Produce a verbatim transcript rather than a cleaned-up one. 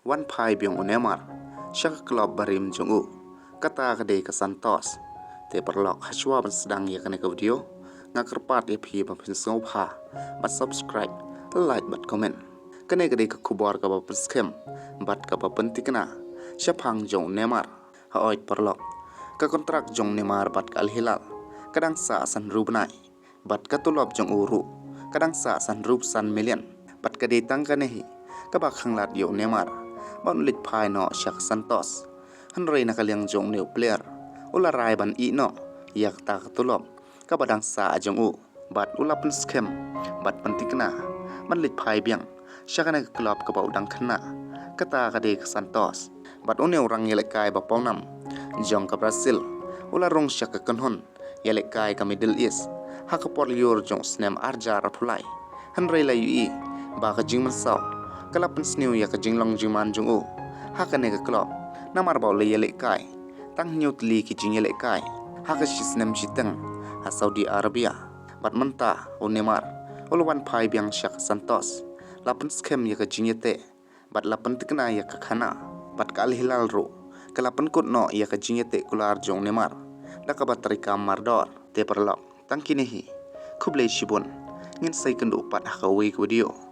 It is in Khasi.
Wan phai biang u Neymar sha ka club barim jong u, kata ka dei ka Santos. Te paralok, hashwa ban sdang ïa kane ka video, nga kyrpad ïa phi ba phin sngewbha ban subscribe, like bad comment. Kane ka dei ka khubor kaba pynskhem bad kaba pynthikna shaphang jong u Neymar. Hooid paralok, ka kontrak jong u Neymar bad ka Al Hilal ka dang sah san hynriew bnai, bad ka tulop jong u ruh ka dang sah san hynriewphew san million. Bad ka dei tang kane hi kaba khanglad ïa u Neymar ban leit phai noh sha ka Santos. Hynrei na ka liang jong une u player, u la rai ban ih noh ïa kata ka tulop kaba dang sah jong u, bad u la pynskhem bad pynthikna ban leit phai biang sha kane ka club kaba u dang khynnah, kata ka dei ka Santos. Bad une u rangïalehkai ba pawnam jong ka Brazil, u la rung sha ka kynhun ïalehkai ka Middle East ha ka por lyiur jong u snem arhajar arphew lai. Hynrei la ïohi ba ka jingmynsaw ka la pynsniew ïa ka jinglong jingman jong u ha kane ka club, namar ba u la ïalehkai tang hynñiew tylli ki jingïalehkai ha ka shisnem shiteng ha Saudi Arabia. Bad mynta u Neymar u la wan phai biang sha ka Santos, la pynskhem ïa ka jingïateh bad la pynthikna ïa ka khana. Bad ka Al Hilal ruh ka la pynkut noh ïa ka jingïateh kular jong u Neymar da kaba trei kam mardor. Te paralok, tang kine hi, khublei shibun. Ngin sa ïakynduh pat ha kawei ka video.